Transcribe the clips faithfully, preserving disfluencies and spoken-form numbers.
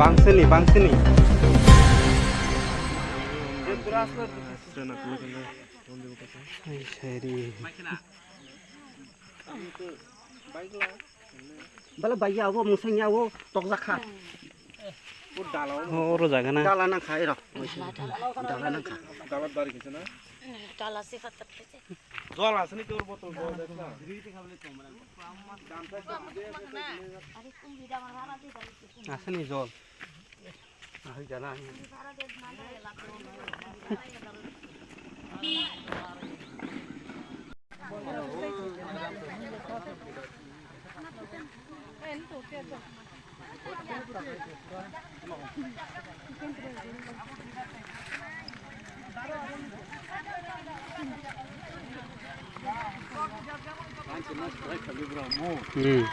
Bangsini, bangsini. Ai, sari. Bala bai ya, abo musang ya, abo tokjak kha. O dala o. O, oro jaga na. Dala nang kha, ero. Dala nang kha. Dala dari kisa na? Dala si khatar. Jol asini khe oro botol jol jak na. Asini jol. Ahai jana. Hmm.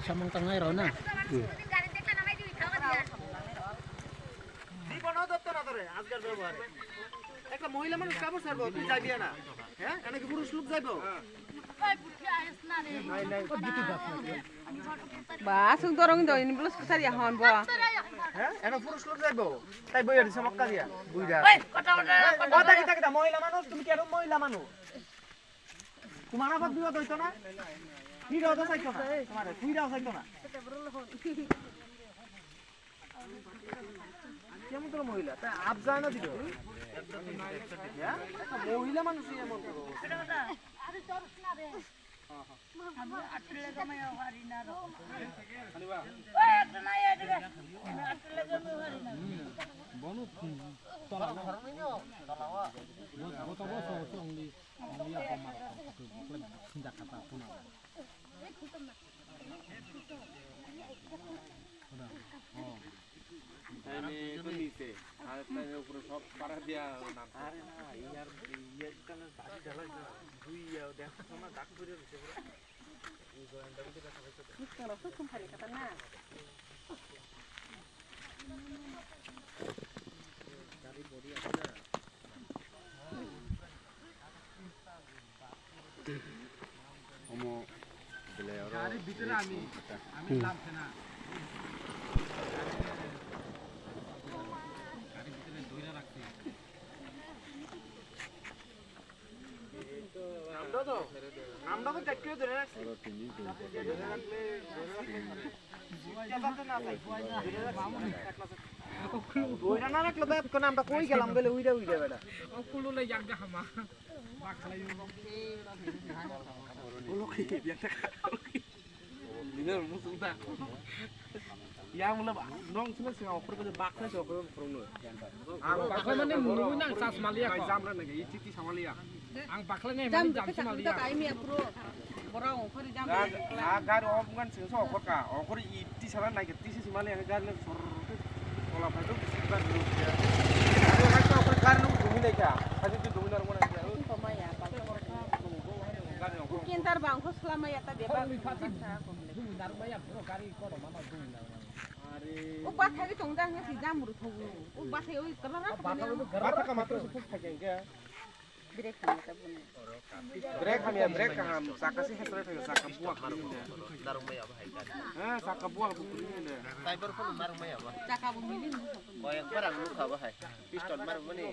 Samung tangnai rw na. Hmm. জীবনও ধরতো না তোরে আজকাল ব্যবহারে। একটা মহিলা মানুষ কাপড় ছাড়বো, তুই যাবি না? হ্যাঁ, এনে কি পুরুষ লোক যাইবো? Ba, aswk dorong do ini bwlwsk kwchar ya hwn bo. হ্যাঁ, এনে পুরুষ লোক যাইবো? তাই বইয়া দিছে মক্কা দিয়া, বুইড়া। কথা কি থাকে মহিলা মানুষ, তুমি কি আরো মহিলা মানুষ? তোমার আবার বিবাদ হইতো না? তুই রাও তো চাইতো না, তোমার তুই রাও চাইতো না। কেমন তোর মহিলা? তা আপ যায় না দিল। হ্যাঁ? মহিলা মানুষ এমন করো। Ani ko niche, ar tai upore sob para dia na. Are na, iyar, iyar kan bari dalai na, dui ya, dekho na, dak puri ruse pura. Ni ko anda ko dekho na. Gari body ase na. Omo belai oro gari bhitor ami, ami lam se na. Gari bhitor dhoira rakhse. Namda to, namda to dekhe dhoira rakhse. Dhoira na rakhse to, namda koi gelam gele uida uida beda. O kulu le yak ga hama. Ya mula ba, nong sila sila okor ko bakla se okor ko no. Ang bakla mane mulu nang chas malia ko. Jam ra nang iti ti samalia. Ang bakla ne mane jam samalia. Kai mi apro. Bora okor jam. Na gari ok ngan sila so okor ka. Okor iti sala nai ke ti si samalia gari le sor. Ola phai to bisi ba. Gari no dumi nai ka. Hadi tu dumi nar mona. Kintar bang ko selama ya ta bebak. O bathai tong jang si jam ru thogu. O bathai oi kala ra. Bathai ka matro se phuk thai ke. Brake hamya ta bune. Brake hamya, brake kaham, saka se hetra thai, saka buak. Darung mai aba hai ka. Ha, saka buak bu kuli ne. Driver phone marung mai aba. Saka bu mili. Boy ekbar ang lukha ba hai. Piston marung mani.